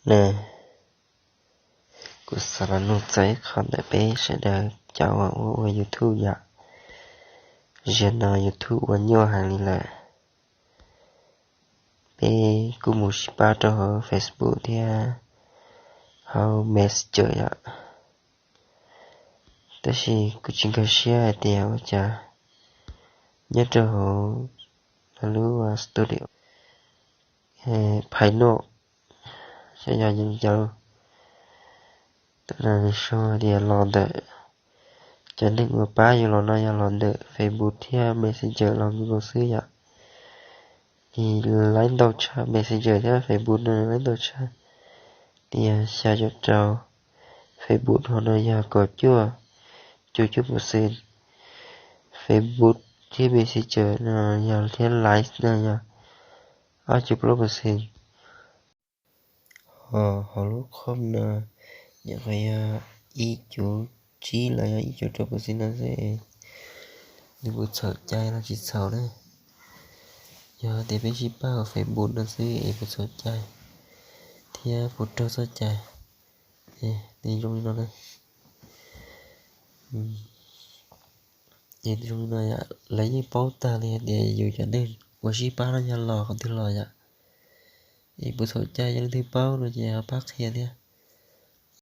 Na, kuv xav los nug txog ib qho ntawm peb sawv daws cov uas ua ua YouTube yom. Zaum no YouTube ua nyuaj heev li lawm. Peb kuj mus sib pab rau hauv Facebook thiab hauv Messenger yom, tab sis kuv tsis nkag siab hais tias ua cas nyob rau hauv lub studio Phainoj, xyov yog yog tias los ntawm cov neeg uas pab yus los no yog los ntawm Facebook thiab Messenger los nkaus xwb yom. Laib ntau tshaj, Messenger thiab Facebook no laib ntau tshaj, tias xya caum rau, Facebook ho no yog kaum cuaj, cuaj cuaj percent. Facebook thiab Messenger no yog thiab Line no yog ob cuv plaub percent. Ho hauv lub Chrome no nyuam qhuav yog ib cuv tsib los yog ib cuv rau percent no xwb. Nws puas txhaum cai los tsis txhaum na? Yog tias peb sib pab hauv Facebook no xwb es puas txhaum cai thiab puas raug txoj cai? Nws zoo li no na. Zoo li no, lawv yeej paub tag li hais tias yus cov neeg uas sib pab no yog los qhov twg los yom. Es puas txhaum cai, yog leej twg paub no ces ho pab qhia thiab.